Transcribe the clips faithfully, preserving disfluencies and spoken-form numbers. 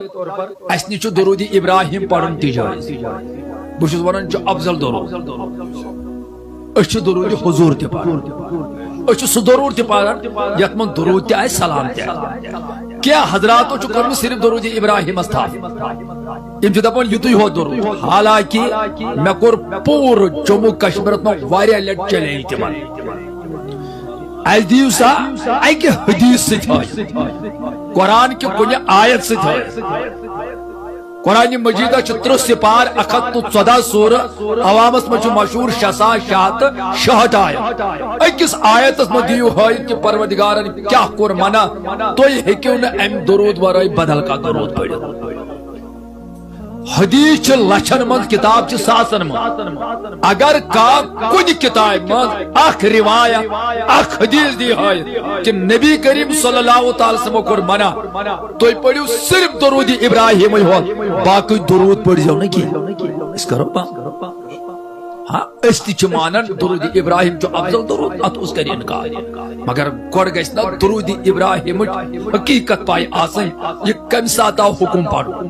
اسہِ نِش چھُ درود ابراہیم پرُن تہِ جٲیز۔ بہٕ چھُس ونان، چھُ افضل درود۔ أسۍ چھِ درود حضور تہِ پران۔ أسۍ چھِ سُہ درود تہِ پران، یتھ منٛز درود تہِ آسہِ، سلام تہِ آسہِ۔ کینٛہہ حضراتو چھُ کوٚرمُت صرف درود ابراہیمس تھپھ۔ یِم چھِ دپان، یِتُے ہوت درود۔ حالانکہ مےٚ کوٚر پوٗرٕ جموں کشمیرس منٛز واریاہ لٹہِ چیلنج تِمن۔ اسہِ دِیِو سا اکہِ حدیث سۭتۍ ہٲیِتھ، قرآن کہِ کُنہِ آیت سۭتۍ ہٲیِتھ۔ قرآن مجیدس چھِ ترٕٛہ سپار، اکھ ہتھ تہٕ ژۄدہ سورہ، عوامس منٛز چھُ مشہوٗر شےٚ ساس شےٚ ہتھ تہٕ شُہٲٹھ آیت۔ أکِس آیتس منٛز دِیِو ہٲیِتھ کہِ پروردگارن کیٛاہ کوٚر منع، تُہۍ ہیٚکِو نہٕ امہِ درود ورٲے بدل کانٛہہ درود پٔرِتھ۔ حدیث چھِ لچھن منٛز، کتاب چھِ ساسن منٛز۔ اگر کانٛہہ کُنہِ کتابہِ منٛز اکھ روایت، اکھ حدیث دی ہٲیِتھ کہِ نبی کریم صلی اللہ تعالی وسلمو کوٚر منع، تُہۍ پٔرِو صرف درود ابراہیمٕے ہوت، باقٕے درود پٔرۍزیو نہٕ کینٛہہ۔ أسۍ کرو پانہٕ۔ ہاں، أسۍ تہِ چھِ مانان درود ابراہیم چھُ افضل درود، اتھ اوس کرِ انکار۔ مگر گۄڈٕ گژھِ نہ درود ابراہیمٕچ حقیقت پاے آسٕنۍ، یہِ کمہِ ساتہٕ آو حکم پرُن۔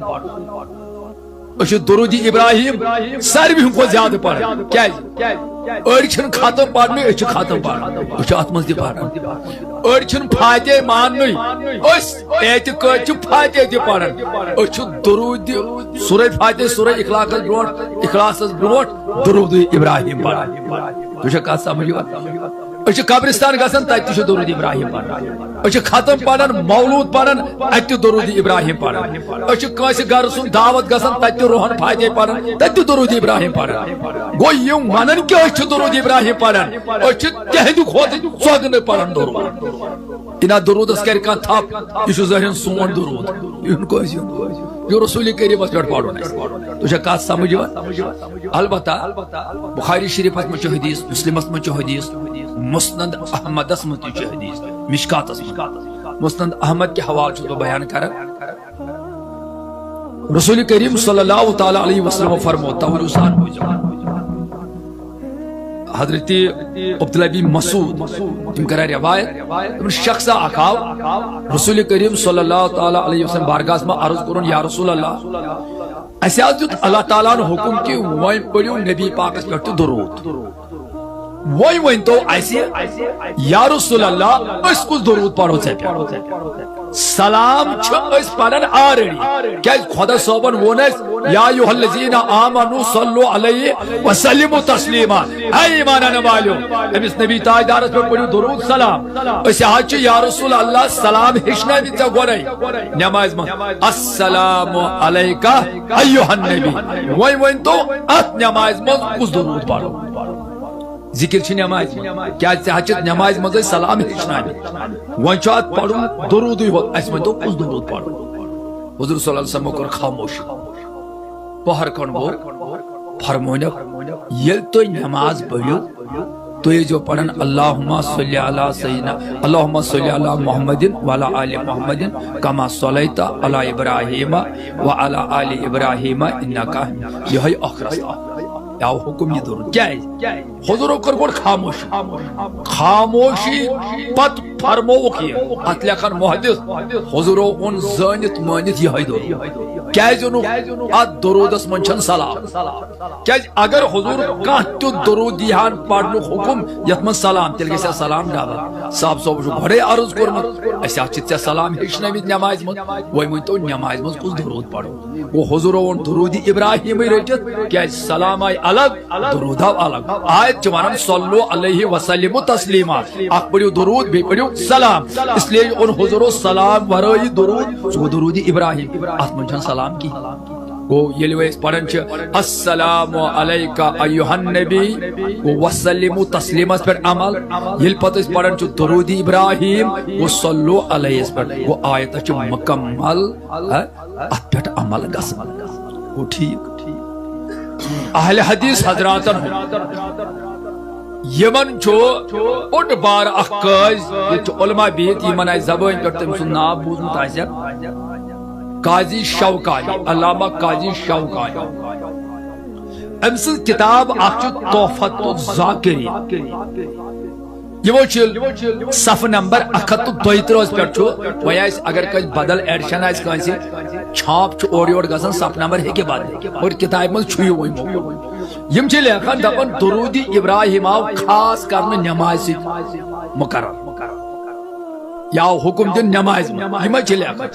أسۍ چھِ درود ابراہیم ساروی ہٕنٛدِ کھۄتہٕ زیادٕ پران۔ کیازِ؟ أڑۍ چھِنہٕ ختم پرنٕے، أسۍ چھِ ختم پران۔ أسۍ چھِ اتھ منٛز تہِ پران۔ أڑۍ چھِنہٕ فاتحہ ماننٕے، أسۍ اعتقاد چھِ فاتحہ تہِ پران۔ أسۍ چھِ درود، سورہ فاتحہ، سورہ اخلاقس برونٛٹھ، اخلاصس برونٛٹھ درود ابراہیم پران۔ تُہۍ چھا کتھ سمجھ یِوان؟ أسۍ چھِ قبرستان گژھان، تتہِ تہِ چھُ درود ابراہیم پران۔ أسۍ چھِ ختم پران، مولود پران، اتہِ تہِ درود ابراہیم پران۔ أسۍ چھِ کٲنٛسہِ گرٕ سُنٛد دعوت گژھان، تتہِ تہِ روحن فاتحہ پران، تتہِ تہِ درود ابراہیم پران۔ گوٚو، یِم ونان کہِ أسۍ چھِ درود ابراہیم پران، أسۍ چھِ تِہنٛدِ کھۄتہٕ ژۄگنہٕ پران درود۔ یہِ نہ درودس کرِ کانٛہہ تھپھ، یہِ چھُ ظٲہرن سون درود۔ یہِ چھُنہٕ کٲنٛسہِ ہُنٛد۔ یہِ رسول کریمس پٮ۪ٹھ پرُن اَسہِ۔ تُہۍ چھا کتھ سمجھ یِوان؟ البتہ بخاری شریفس منٛز چھُ حدیث، مسلمس منٛز چھُ حدیث، مسند احمدس منٛز تہِ چھُ حدیث، مشکاتس منٛز۔ مسند احمد کہِ حوالہٕ چھُس بہٕ بیان کران۔ رسول کریم صلی اللہ تعالی علیہ وسلم فرمو، توجہ سان بوٗزِو۔ حضرت عبداللہ بن مسعود، تِم کران روایت، تِمن شخص اکھ آو رسول کریم صلی اللہ تعالی علیہ وسلم بارگاہس منٛز عرض کوٚرُن، یا رسول اللہ، اسہِ حظ دیُت اللہ تعالیٰ ہن حکم کہِ وۄنۍ پٔرِو نبی پاکس پٮ۪ٹھ تہِ درود۔ وۄنۍ ؤنۍ تو اسہِ، یا رسول اللہ، أسۍ کُس درود پرو ژےٚ پٮ۪ٹھ؟ سلام چھِ أسۍ پران already۔ کیازِ خۄدا صٲبن ووٚن اسہِ، یا ایھا الذین آمنوا صلوا علیہ وسلموا تسلیما۔ اے ایمان انہٕ والیو، أمِس نبی تاجدارس پٮ۪ٹھ پٔرِو درود سلام۔ أسۍ حظ چھِ یا رسول اللہ سلام ہیٚچھنٲومٕتۍ ژےٚ گۄڈے نمازِ منٛز، السلام علیکہ ایھا النبی۔ وۄنۍ ؤنۍ تو، اتھ نمازِ منٛز کُس درود پرو؟ ذکر چھِ نمازِ منٛز، کیازِ ژےٚ حظ چھِ نمازِ منٛزے سلام ہیٚچھنٲومٕتۍ۔ وۄنۍ چھُ اتھ پرُن درودٕے ہوت، اسہِ ؤنۍ تو کُس درود پرو؟ حضور صلی اللہ علیہ وسلمو کوٚر خاموش۔ پہر کھنڈ گوٚو، فرمونکھ، ییٚلہِ تُہۍ نماز پٔرِو، تُہۍ ٲسۍزیو پران، اللہم صلی علی سیدنا، اللہم صلی علی محمد وعلی آل محمد کما صلیت علی ابراہیم وعلی آل ابراہیم انک حمید۔ یِہوٚے ٲخرس تام۔ یہِ آو حکم یہِ درود۔ کیازِ؟ حضورو کٔر گۄڈٕ خاموشی۔ خاموشی پتہٕ فرمووُکھ یہِ۔ اتھ لیکھن محدث، حضورو اوٚن زٲنِتھ مٲنِتھ یِہوٚے درود۔ کیازِ اوٚنُکھ؟ اتھ درودس منٛز چھَنہٕ سلام۔ کیازِ اگر حضور کانٛہہ تیُتھ درود دیہان پرنُک حکم یتھ منٛز سلام، تیٚلہِ گژھِ ہا سلام ڈبل۔ صاحب صٲب چھُ گۄڈے عرض کوٚرمُت، اسہِ حظ چھِ ژےٚ سلام ہیٚچھنٲومٕتۍ نمازِ منٛز، وۄنۍ ؤنۍ تو نمازِ منٛز کُس درود پرو؟ گوٚو حضورو اوٚن درود ابراہیمٕے رٔٹِتھ، کیازِ سلام آیہِ الگ، درود آو الگ۔ آیت چھِ ونان، صلو علیہ وسلم تسلیما۔ اکھ پٔرِو درود، بیٚیہِ پٔرِو سلام۔ اس لیے اوٚن حضورو سلام ورٲیی درود، سُہ گوٚو درود ابراہیم۔ اتھ منٛز چھَنہٕ سلام کِہیٖنۍ۔ گوٚو ییٚلہِ وۄنۍ أسۍ پران چھِ، السلام علیک ایھا النبی، گوٚو وسلم تسلیمس پٮ۪ٹھ عمل۔ ییٚلہِ پتہٕ أسۍ پران چھِ درود ابراہیم، گوٚو صلو علیہس پٮ۪ٹھ، گوٚو آیتس چھِ مکمل، ہہ، اتھ پٮ۪ٹھ عمل گژھان۔ گوٚو ٹھیٖک؟ اہل حدیث حضراتن ہُنٛد یِمن چھُ بوٚڑ بار اکھ قٲضۍ، ییٚتہِ چھُ علماء بِہِتھ، یِمن آسہِ زبٲنۍ پٮ۪ٹھ تٔمۍ سُنٛد ناو بوٗزمُت آسٮ۪کھ، قاضی شوکانی، علامہ قاضی شوکانی۔ أمۍ سٕنٛز کِتاب اکھ چھِ تحفۃ الذاکرین۔ یِمو چھِ صفہٕ نمبر اکھ ہتھ تہٕ دۄیہِ ترٕٛہ پٮ۪ٹھ چھُ۔ وۄنۍ آسہِ، اگر کٲنٛسہِ بدل ایڈیشن آسہِ کٲنٛسہِ، چھاپ چھُ اورٕ یورٕ گژھان، صفہٕ نمبر ہیٚکہِ بدلِتھ، مگر کِتابہِ منٛز چھُ یہِ وۄنۍ موجود۔ یِم چھِ لیکھان، دپان، درود ابراہیم آو خاص کرنہٕ نمازِ سۭتۍ مقرر۔ یا حکم دِنہٕ نمازِ منٛز، یِمے چھِ لیکھان۔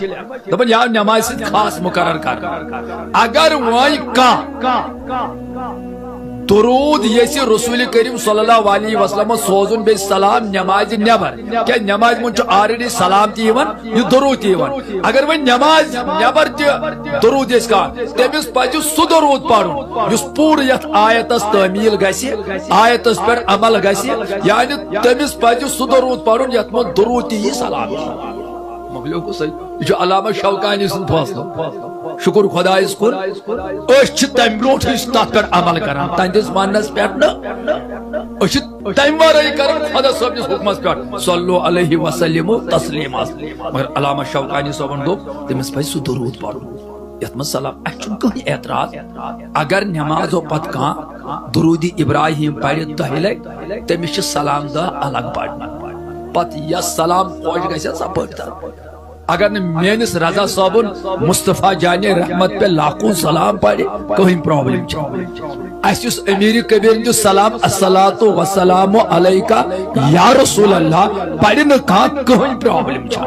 دپان، یا نمازِ سۭتۍ خاص مقرر کرنہٕ۔ اگر وۄنۍ کانٛہہ درود یژھِ رسول کریم صلی اللہ علیہ وسلم سوزُن، بیٚیہِ سلام نمازِ نٮ۪بر، کیٛازِ نمازِ منٛز چھُ already سلام تہِ یِوان، یہِ درود تہِ یِوان۔ اگر وۄنۍ نمازِ نٮ۪بر تہِ درود یژھِ کانٛہہ، تٔمِس پزِ سُہ درود پرُن یُس پوٗرٕ یتھ آیتس تعمیل گژھِ، آیتس پٮ۪ٹھ عمل گژھِ، یعنی تٔمِس پزِ سُہ درود پرُن یتھ منٛز درود تہِ یی، سلام تہِ۔ مۄکلیو قصے۔ یہِ چھُ علامہ شوکانی سُنٛد فٲصلہٕ۔ شُکر خۄدایَس کُن، أسۍ چھِ تَمہِ برونٛٹھٕے تَتھ پٮ۪ٹھ عمل کران، تَہنٛدِس وننَس پٮ۪ٹھ نہٕ۔ أسۍ چھِ تَمہِ ورٲے کران خۄدا صٲبنِس حُکمَس پٮ۪ٹھ، صلو علیہ وسلم تسلیما۔ مگر علامہ شوکانی صٲبن دوٚپ، تٔمِس پَزِ سُہ درود پَرُن یَتھ منٛز سلام۔ اَسہِ چھُنہٕ کٕہٕنۍ اعتراض۔ اگر نمازو پتہٕ کانٛہہ درود ابراہیم پرِ دۄہہِ لٹہِ، تٔمِس چھِ سلام دہ الگ پرنہِ۔ پتہٕ یس سلام خۄش گژھِ، سۄ پٔرۍتن۔ اگر نہٕ میٲنِس رضا صٲبُن مصطفیٰ جانِ رحمت پہ لاکھوں سلام پرِ، کٕہٕنۍ problem چھِ۔ اَسہِ یُس امیر کبیر دیُت سلام، الصلاۃ والسلام علیک یا رسول اللہ، پرِ نہٕ کانٛہہ، کٕہٕنۍ problem چھِ،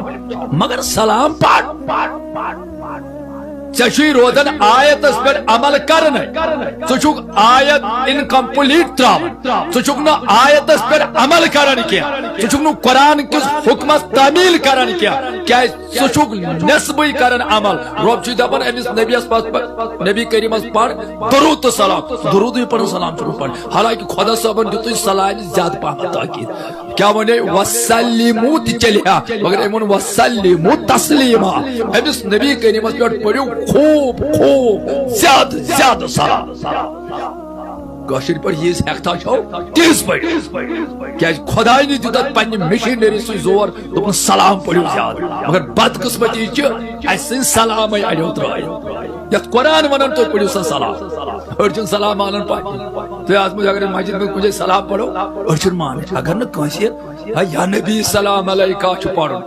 مگر سلام پڑ۔ ژےٚ چھُے روزان آیتس پٮ۪ٹھ عمل کرنَے۔ ژٕ چھُکھ آیت incomplete تراوان۔ ژٕ چھُکھ نہٕ آیتس پٮ۪ٹھ عمل کران کینٛہہ۔ ژٕ چھُکھ نہٕ قرآن کِس حُکمس تعمیل کران کینٛہہ۔ کیازِ؟ ژٕ چھُکھ نٮ۪صبٕے کران عمل۔ رۄب چھُے دپان أمِس نبیَس پتھ پہ-، نبی کریٖمس پَر درود تہٕ سلام۔ درودٕے پَرُن، سلام چھُنہٕ پَرُن۔ حالانکہ خۄدا صٲبن دیُتُے سلامہِ زیادٕ پہمتھ تاکید۔ کیا ونے؟ وسلمو تہِ چلہِ ہا، مگر أمۍ ووٚن وسلمو تسلیما۔ أمِس نبی کریٖمس پٮ۪ٹھ پٔرِو خوب، خوب، زیادٕ، زیادٕ سلام۔ کٲشِر پٲٹھۍ ییٖژ ہٮ۪کتھا چھو، تیٖژ پٲٹھۍ۔ کیازِ خۄداے نہِ دیُت اَتھ پننہِ machinery سۭتۍ زور، دوٚپُن سلام پٔرِو زیادٕ۔ مگر بدقٕسمتی چھِ، اَسہِ ژھٕنۍ سلامٕے اَڑیو ترٲوِتھ۔ یَتھ قرآن وَنان، تُہۍ پٔرِو سا سلام۔ أڑۍ چھِنہٕ سلام مانان پَتہٕ۔ تُہۍ آز منٛز اگر مسجد منٛز کُنہِ جایہِ سلام پَرو، أڑۍ چھِنہٕ مانان۔ اگر نہٕ کٲنٛسہِ، ہے یا نبی سلام علیکہ چھُ پَرُن،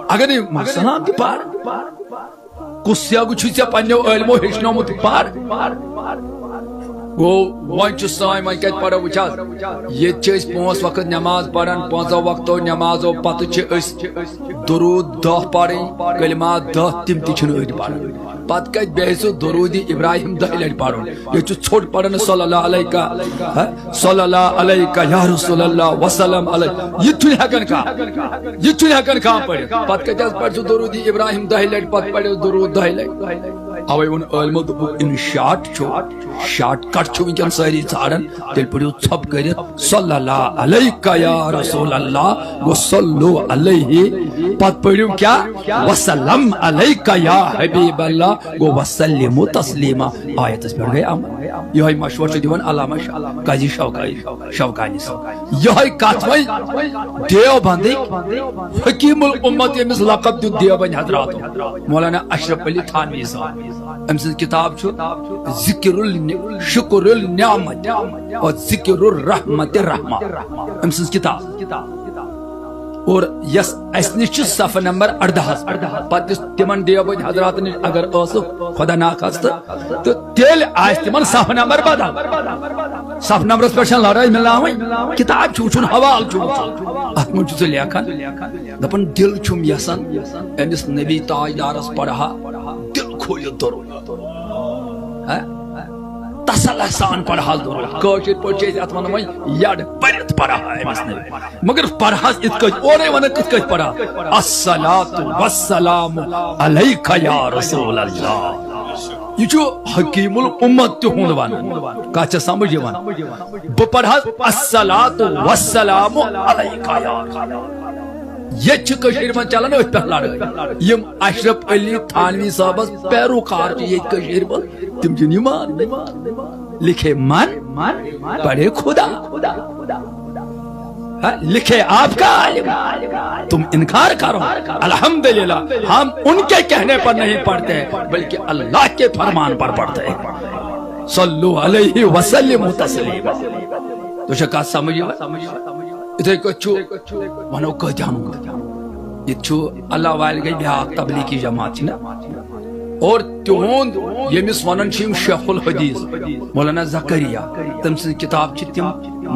اگر نہٕ سلام تہِ پَر۔ کُس سیاگہٕ چھُے ژےٚ پننیو عٲلمو ہیٚچھنومُت؟ پَر۔ گوٚو، وۄنۍ چھُ سٲنۍ، وۄنۍ کَتہِ پَرو؟ وٕچھ حظ، ییٚتہِ چھِ أسۍ پانٛژھ وقت نٮ۪ماز پَران، پانٛژو وقتو نٮ۪مازو پَتہٕ چھِ أسۍ درود دَہ پَرٕنۍ، کلمات دَہ، تِم تہِ چھِنہٕ أڑۍ پَران۔ پَتہٕ کَتہِ بیٚہہِ سُہ درود ابراہیم دَہہِ لَٹہِ پَرُن؟ ییٚتہِ چھُ ژھوٚٹ پَران صلی اللہ علیکہ، ہہ؟ صلی اللہ علیکہ یا رسول اللہ وسلم علیہ۔ یہِ تہِ چھُنہٕ ہٮ۪کان کانٛہہ، یہِ تہِ چھُنہٕ ہٮ۪کان کانٛہہ پٔرِتھ۔ پَتہٕ کَتہِ حظ پَرِ سُہ درود ابراہیم دَہہِ لَٹہِ، پَتہٕ پَرِ درود دَہہِ لَٹہِ؟ اَوَے ووٚن عٲلمو، دوٚپُکھ، in short چھُ، shortcut چھُ وٕنکٮ۪ن سٲری ژھانڈان، تیٚلہِ پٔرِو ژھۄپہٕ کٔرِتھ، صلی اللہ علیکہ یا رسول اللہ، گوٚو صلو علیہ، پتہٕ پٔرِو کیٛاہ؟ وسلم علیکہ یا حبیب اللہ، گوٚو وسلمو تسلیما۔ آیتس پٮ۪ٹھ گٔے عمل۔ یِہوٚے مشورٕ چھُ دِوان علامہ ش-، قاضی شوکانی، شوکانی صٲب۔ یِہوٚے کتھ وۄنۍ دیوبندٕکۍ حکیم الامت، ییٚمِس لقب دیُت دیوبند حضراتو، مولانا اشرف علی تھانوی صٲب۔ أمۍ سٕنٛز کِتاب چھُ ذکر الن-، شکر النعمت اور ذکر الرحمت رحمہ۔ أمۍ سٕنٛز کِتاب۔ اور یس اَسہِ نِش چھِ صفہٕ نمبر اردہس پٮ۪ٹھ۔ پتہٕ یُس تِمن دیوبند حضراتن نِش اگر ٲسٕکھ خدا ناخواستہٕ، تہٕ تیٚلہِ آسہِ تِمن صفہٕ نمبر بدل۔ صفہٕ نمبرس پٮ۪ٹھ چھَنہٕ لڑٲے مِلاوٕنۍ۔ کِتاب چھُ وٕچھُن، حوالہٕ چھُ وٕچھُن۔ اتھ منٛز چھُ سُہ لیکھان، دپان، دِل چھُم یژھان أمِس نبی تاجدارس پرہا دِل کھوٗلِتھ درود۔ ہہ؟ تسلہ سان پرہس درود۔ کٲشِر پٲٹھۍ چھِ أسۍ اتھ ونان وۄنۍ یڈ پٔرِتھ پرہا أمِس نبی۔ مگر پرہس یِتھ کٲٹھۍ، اورے ونان کِتھ کٲٹھۍ پرہس؟ الصلاۃ والسلام علیک یا رسول اللہ۔ یہِ چھُ حکیم الامت تِہُنٛد ونان۔ کتھ چھےٚ سمجھ یِوان؟ بہٕ پرہس الصلاۃ والسلام علیک یا رسول اللہ۔ ییٚتہِ چھِ کٔشیٖرِ منٛز چلان أتھۍ پٮ۪ٹھ لڑٲے۔ یِم اشرف علی تھانوی صٲبس پیروکار چھِ ییٚتہِ کٔشیٖرِ منٛز، تِم چھِنہٕ یہِ مانان۔ لکھے من، پڑھے خدا۔ ہاں، لکھے آپ کا عالم، تم انکار کرو۔ الحمدللہ، ہم ان کے کہنے پر نہیں پڑھتے، بلکہ اللہ کے فرمان پر پڑھتے ہیں۔ صلو علیہ وسلم تسلیما۔ تو چھا کتھ سمجھ یوان؟ یِتھے کٔنۍ چھُ، ونو کٲتیٛاہ ہن ہُنٛد۔ ییٚتہِ چھُ اللہ والہِ گٔے بیٛاکھ تبلیغی جماعت چھِ نہ۔ اور تِہُنٛد ییٚمِس ونان چھِ یِم شیخ الحدیث، مولانا زکریا، تٔمۍ سٕنٛز کِتاب چھِ تِم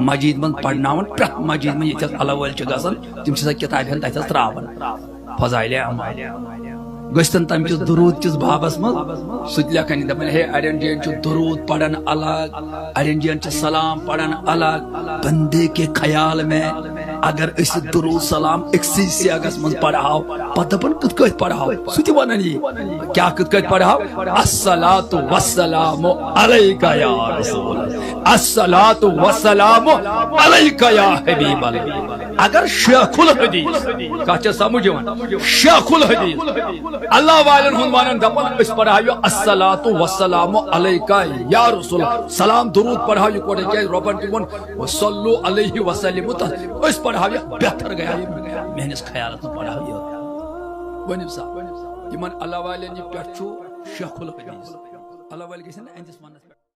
مسجد منٛز پرناوان، پرٛٮ۪تھ مسجد منٛز ییٚتہِ حظ اللہ وٲلۍ چھِ گژھان، تِم چھِ سۄ کِتابہِ ہن تتہِ حظ تراوان۔ فضائل اعمال۔ گٔژھتن تمہِ کِس درود کِس بابس منٛز سُہ تہِ لیکھان، دپان، ہے، اڑٮ۪ن جاین چھُ درود پران الگ، اڑٮ۪ن جاین چھُ سلام پران الگ۔ بندے کے خیال میں اگر أسۍ درود سلام أکسٕے سیاقس منٛز پرہاو، پتہٕ دپان، کِتھ کٲٹھۍ پرہاو؟ سُہ تہِ ونان یی۔ کیٛاہ کِتھ کٲٹھۍ پرہاو؟ الصلاۃ والسلام علیک یا رسول، الصلاۃ والسلام علیک یا حبیب اللہ۔ اگر شیخ الحدیث، کتھ چھا سمجھ یِوان؟ شیخ الحدیث، اللہ والٮ۪ن ہُنٛد ونان، دپان، أسۍ پرہاو یہِ الصلاۃ والسلام علیک یا رسول، سلام درود پرہاو یِکوٹے، کیٛازِ رۄبن تہِ ووٚن، وصلوا علیہ وسلم، تہٕ أسۍ پرہاو یہِ بہتر گٔیو یہِ میٲنِس خیالس منٛز پرہاو یہِ۔ ؤنِو سا، یِمن اللہ والٮ۪ن یہِ پٮ۪ٹھ چھُ شیخ الحدیث، اللہ والۍ گژھن نہٕ أہنٛدِس وننس پٮ۪ٹھ۔